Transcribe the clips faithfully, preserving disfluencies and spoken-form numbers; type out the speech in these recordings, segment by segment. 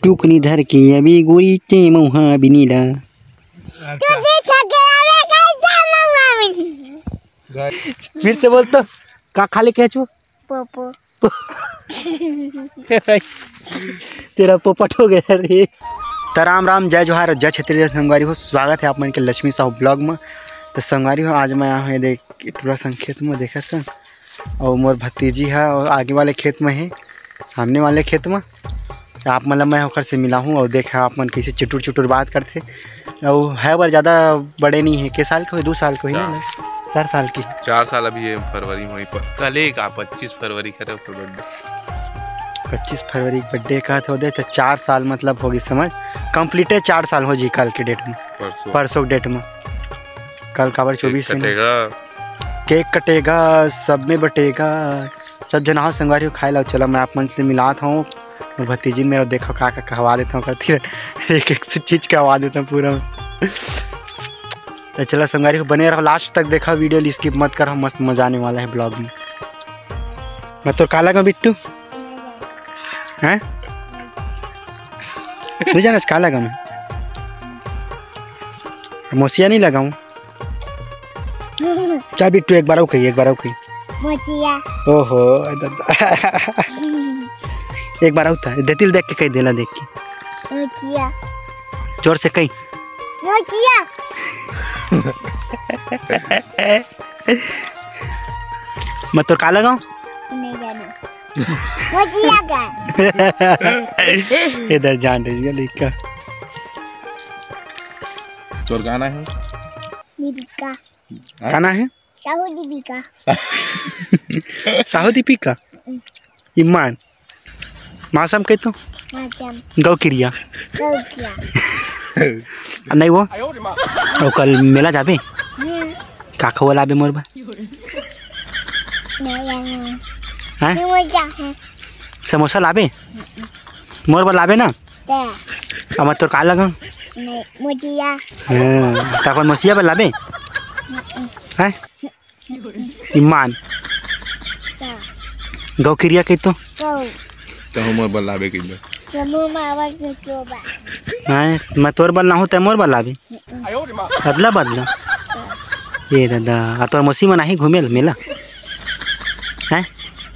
टुकनी धर के अभी गोरी ते मउहा बिनी ला। फिर से बोल तो, का खा ले केचू? पोपो। तेरा पोपट हो गया रे। त राम राम, जय जोहार, जय छत्तीसगढ़ संगवारी हो। स्वागत है आप मन के लक्ष्मी साहू ब्लॉग में। त संगवारी हो, आज मैं आया हूँ ये देख टूरा संग खेत में, देखा संग, और मोर भतीजी है और आगे वाले खेत में है, सामने वाले खेत में। त आप मन ला मैं ओकर से मिला हूँ और देखा आप मन कैसे चुटुर चुटुर बात करथे। और है बर ज़्यादा बड़े नहीं है, के साल के हो? दो साल के हो ना? चार। चार साल की। चार साल अभी ये फरवरी में होही, प-, कल एक आ, पच्चीस फरवरी करे ओकर बर्थडे। पच्चीस फरवरी के बर्थडे का तो दे, तो चार साल मतलब होगी समझ, कंप्लीट है चार साल हो जी कल के डेट में, परसों। परसों के डेट में। कल काबर केक चौबीस है ना? कटेगा। केक कटेगा, सब में बटेगा। सब झन आओ संगवारी हो खाए ला। चलो मैं आप मन से मिलात हूँ और भतीजी मेरा देखो का का कहवा देता हूँ, कथी एक एक से चीज कहवा देता हूँ पूरा। तो चलो संगवारी हो बने रहो लास्ट तक, देखो वीडियो ला skip मत करो, मस्त मजा आने वाला है ब्लॉग में। मैं तो का लगा बिट्टू? हैं? तू जाना का लगा मैं? मोसिया नहीं लगाऊं? चल बिट्टू, एक बार और कही, एक बार और कही। मोचिया। ओहो, दादा। एक बार और था, देतिल देख के कही, देला देख के। मोचिया। जोर से कही। मोचिया। मैं तोर का लगाऊं? नहीं जाना। मोचिया का। इधर जान रही है लड़का। तोर गाना है? दीपिका। हाँ? गाना है? साहू दीपिका। साहू दीपिका? ईमान। मौसम के तो? मौसम। गौ किरिया। गौ किरिया। आ, नहीं वो? वो कल मेला जाबे? हम्म। का खवा लाबे मोर बर? मेला में। हैं? समोसा है। समोसा लाबे? मोर बर लाबे ना? ते। अब तोर का लगा? नहीं, मोचिया। हाँ, त अपन मोसिया बर लाबे? हैं? ईमान। का? गौ किरिया कही तो? गौ। त हमर बर लाबे कही दे। प्रभु मावर के क्यों बा? हैं? मैं तोर बर लाहूं, ते मोर बर लाबे? बदला, बदला। ये दादा, आ तोर मौसी मन आही घूमे ल मेला? हैं?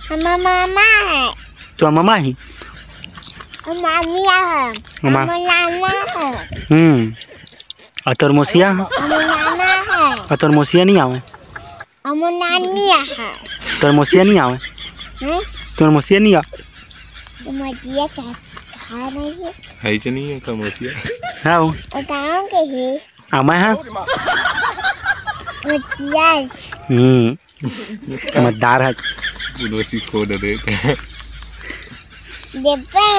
हमार मामा है। तोर मामा ही? हमार मामिया है। हमार हमार नाना है। हम्म। आ तोर मौसिया? हमार नाना है। आ तोर मौसिया नहीं आवे? हमार नानी है। तोर मौसिया नहीं आवे? हैं? तोर मौसिया नहीं आ? तो मौसिया का, का नहीं है? है ही नहीं है का मौसिया? हाँ। वो गाँव के है। आ मैं हाँ? मौसिया। हम्म। समझदार है। उर्वशी खो डरे। देबे,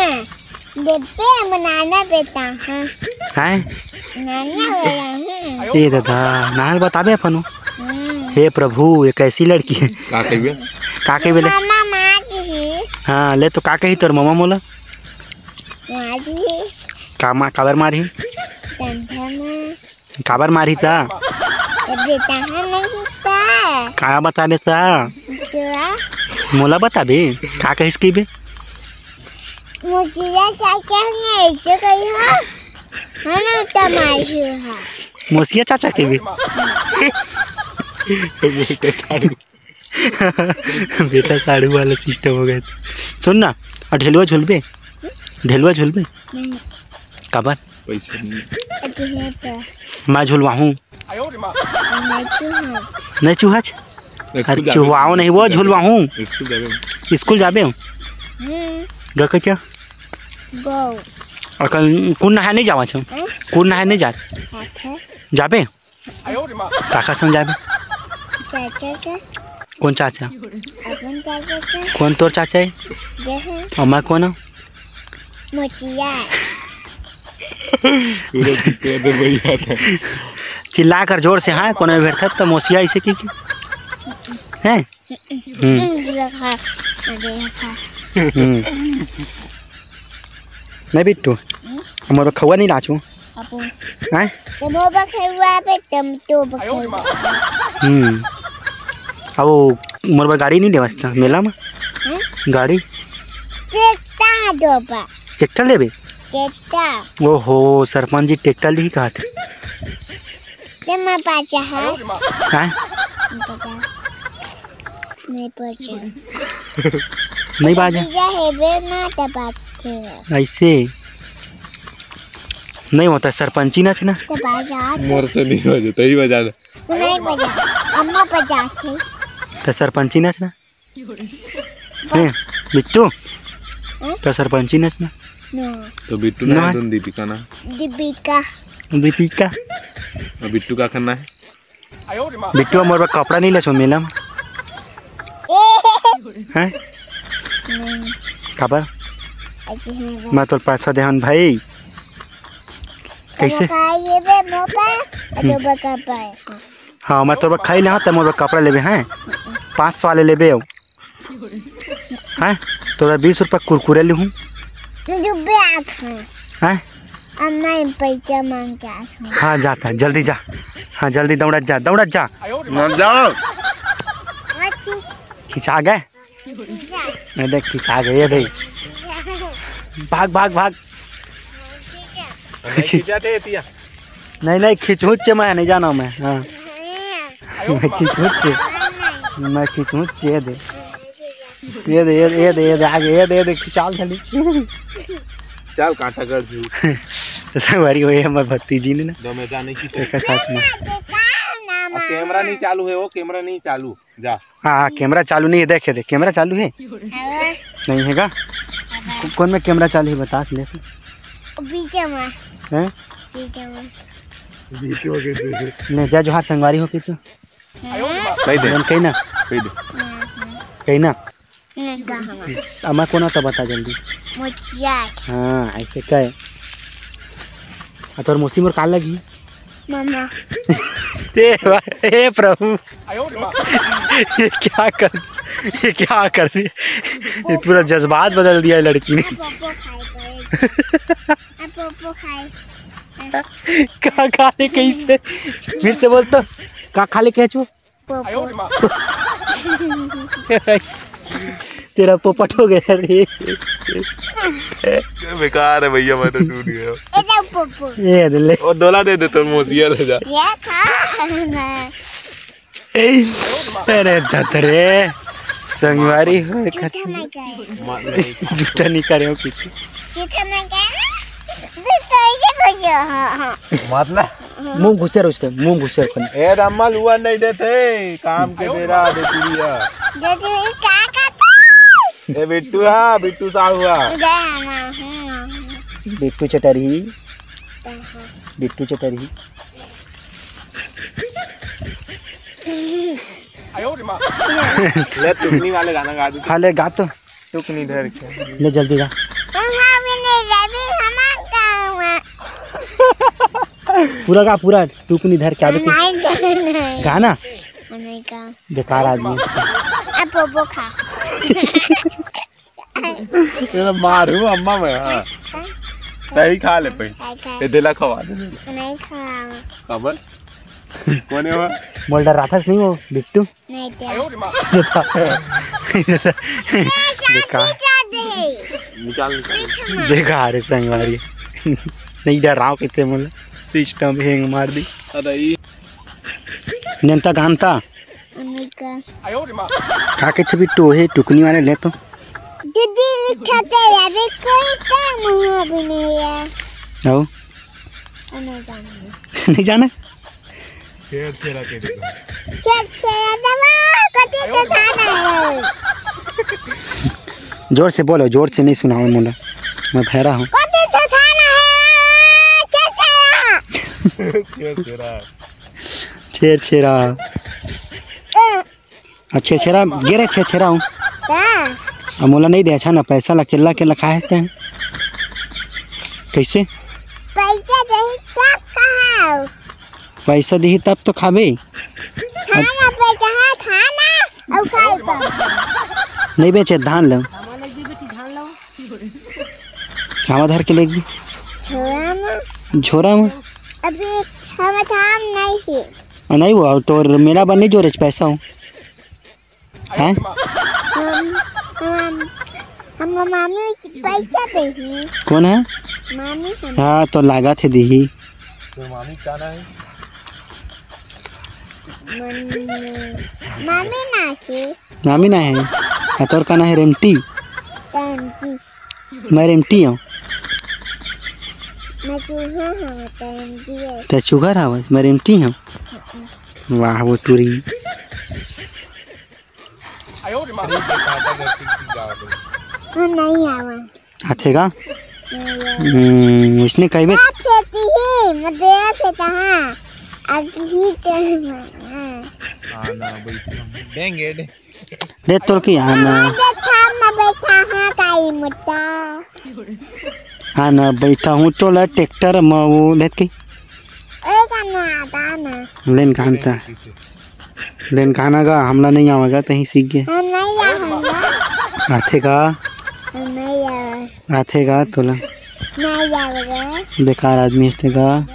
देबे, हम नाना बेटा, हाँ। हैं? नाना वाला, हाँ। ए दादा, नाम बताबे अपन। हम्म। हे प्रभु, ये कैसी लड़की है? का कहिबे? का कहिबे ले? मामा मार दिही। हाँ, ले तो का कही तोर मामा मोला? मार दिही। का मा-, काबर मारही? डंडा में। काबर मारही त? ए बेटा, हाँ नहीं त। का बता दे त? तोरा? मोला बता बे, का कहिस कि बे? मोसिया चाचा ने ऐसे कही हो, हाँ ना, त मारी हो। मोसिया चाचा के बे? बेटा साढ़ू। बेटा साढ़ू वाला सिस्टम हो गया। सुन ना, आ ढेलुआ झुलबे? ढेलुआ झुलबे? नहीं। काबर? पैसा नहीं। अरे हे तो। मैं झुलवाहूँ। नहीं चूहा। नहीं चूहा छ? स्कूल अरे जाबे। चुहवाओ नहीं, वो झुलवाहूँ। स्कूल जाबे। स्कूल जाबे हो? हम्म। गा का क्या? गो। और कल कुन नहाए नहीं जावा छो? हैं? कुन नहाए नहीं जा? अच्छा। जाबे? काका संग जाबे? चाचा से। कौन चाचा? अपन चाचा से। कौन तोर चाचा है? ये है। और मैं कौन हूँ? मोतिया। पूरा दिक्कत है भैया था। चिल्ला कर जोर से, हाँ, कोनो भेड़थत तो मोसिया ऐसे की, की? हैं? हम्म। हम्म। नहीं बिट्टू, हमर खौआ नहीं लाचू। अपू। हैं? तो मोबा खौआ पे तम तो बखौआ। हम्म। अब वो मोर बर गाड़ी नहीं लेवस था मेला में? हैं? गाड़ी? ट्रैक्टर दो बा। ट्रैक्टर लेबे? टेक्टर। ओहो, सरपंच जी टेक्टर लिही कहत हे। ते मैं पाचा है। हैं? नहीं पाचा। नहीं बाजा। बीजा है बे ना, ते बात है। ऐसे नहीं होता, सरपंची ना थे ना। ते बाजा। मोर से नहीं बजे, तही बजा दे। नहीं बजा, अम्मा बजा थे। तो सरपंची ना थे ना। हैं, बिट्टू? हैं? तो सरपंची नस ना। नो। तो बिट्टू ना ना। है, तुम दीपिका ना। दीपिका। दीपिका। और बिट्टू का करना है? बिट्टू, मोर बर कपड़ा नहीं ले सो मेला में। हैं? नहीं। काबर? ऐसे ही मैं। मैं तो पैसा देहन भाई। कैसे? तो ये बे मोपा, हम्म। तो बका पाए। हाँ, मैं तोर बर खाई लेहा, तब मोर बर कपड़ा लेबे हैं, पाँच सौ वाले लेबे हो। हैं? तोरा बीस रुपया कुरकुरे लेहूँ। जो ब्याज है। हैं? अब मैं पैसा मांग के आया हूँ। हाँ, जाता है, जल्दी जा। हाँ, जल्दी दौड़त जा, दौड़त जा। मत जाओ। अच्छी। खिंचा गए। ये देख, खिंचा गए, ये देख। भाग, भाग, भाग। नहीं खींचा थे, एतिया। नहीं, नहीं, खिंचहुच मैं, नहीं जाना मैं, हाँ। मैं खिंचहुच, मैं खिंचहुच, ये दे। ये दे, ये दे, ये दे, ये दे, आगे, ये दे, ये दे, खिंचाल खाली। चल, कांटा कर दू। तो संगवारी, वही हमर भतीजी ने ना। दो मैं जाने की एक साथ में। अब कैमरा नहीं चालू है, वो कैमरा नहीं चालू। जा। हाँ, हाँ, कैमरा चालू नहीं है, देखे दे, कैमरा चालू है? हाँ। नहीं है का? को-, कौन में कैमरा चालू है, बता ले। बीच में। हैं? बीच में। बीच में कैसे? ले जा, जोहार संगवारी हो के तू। हाँ। कही दे। कही ना। कही दे। हाँ, हाँ। कही ना। नहीं कहा। अम्मा कोना तो बता जल्दी। मोतिया। हाँ, ऐसे कहे। आ तोर मौसी मोर का लगी? मामा। ए भा-, हे प्रभु, ये क्या कर, ये क्या कर दिया? ये पूरा जज्बात बदल दिया है लड़की ने। अब पोपो खाए पड़े। अब पोपो खाए। का खा ले कैसे? फिर से बोल तो, का खा ले कैचू? पोपो। तेरा पोपट हो गया रे। बेकार है भैया, मैं तो टूट गया। ए जा पोपो। ये दे ले। वो दोला दे दे, तो मोसिया ले जा। ये खा। अरे दत रे, संगवारी हो जूठा खातिर। नहीं करे। मार नहीं। जूठा नहीं करे हो किसी। जूठा नहीं करे। तो ये हो गया, हाँ, हाँ। मार ना। मुंह घुसेर उसके, मुंह घुसेर अपन। ए, रम्मा लुआ नहीं देते, काम के बेरा दे चुड़िया। दे चुड़िया का करता? ए, बिट्टू हा, बिट्टू साहू हा। दे हा ना, हम्म। बिट्टू चटरही। हाँ। बिट्टू चटरही। ले, टुकनी वाले गाना गा दे। हाँ, ले, गा तो। टुकनी धर के। ले, जल्दी गा। हम भी नहीं जाबी, हमार काम है। पूरा गा, पूरा टुकनी धर के आबे। नहीं गाना। गाना? नहीं गा। बेकार आदमी। अब पोपो खा। ये तो मारू अम्मा मैं, हाँ। तही खा ले पहले। खाए, खाए। ये देला खवा दे। नहीं खावा। काबर? कौन है वहाँ? मोल डराथस नहीं वो, बिट्टू? नहीं क्या? बेकार। निकाल, निकाल। देखा रे संगवारी। नहीं डराओ कितने मोला। सिस्टम हैंग मार दी। अरे ये नेंता गांता। अमेरिका। का कहिथे बिट्टू, हे टुकनी वाले ले तो। दीदी, इच्छा ते अभी कोई काम हुआ भी नहीं है। आओ। अमेरिका में। नहीं जाना? छेर छेरा के देखो। छेर छेरा दवा, कति तो था ना है। जोर से बोलो, जोर से नहीं सुनाओ मोला, मैं भैरा हूँ। कति तो था ना है, छेर छेरा। छेर छेरा। छेर छेरा। अ। आ, छेर छेरा, गे रे छेर छेरा हूँ। का? अब मोला नहीं दे, अच्छा ना, पैसा ला केला केला खाए ते। कैसे? पैसा देही तब खाओ। पैसा देही तब तो खाबे। खाना पैसा, हाँ, खाना, और खाओ तब। नहीं बेचे, धान लो। कामा धर के लेगी? झोरा में। झोरा में? अभी हम धान नहीं है। आ, नहीं वो, तोर मेला बर नहीं जोरे पैसा हो? हैं? हम, हम, हम मामी पैसा देही। कौन है? मामी हम हाँ, तो लागत हे दिही। तोर मामी का ना हे? मन-, मामी ना हे। मामी ना हे? आ, तोर का ना हे? रेमटी? रेमटी। मैं रेमटी हूँ। मैं चूहा हूँ, रेमटी है। ते चूहा हवस, मैं रेमटी हूँ। वाह, वो टूरी। हम नहीं आवा। आथे गा? नहीं आवा। हम्म, उसने कहबे। आप खेती ही, मैं देर से कहाँ? अभी तो हम, हाँ। हाँ ना, बैठ। देंगे, दे। दे तोल के आना। हाँ, बैठा, मैं बैठा, हाँ, काई मुट्टा। हाँ ना, बैठा हूँ, तोला ट्रैक्टर में वो लेत के। ए, का ना, आता ना। लेन कहान ता? लेन कहाना गा, हमला नहीं आवेगा, तहीं सीख गए। हम नहीं आवेगा। आथे गा? हम नहीं आवे। आथे गा तोला? नहीं आवेगा। बेकार आदमी हस्ते गा।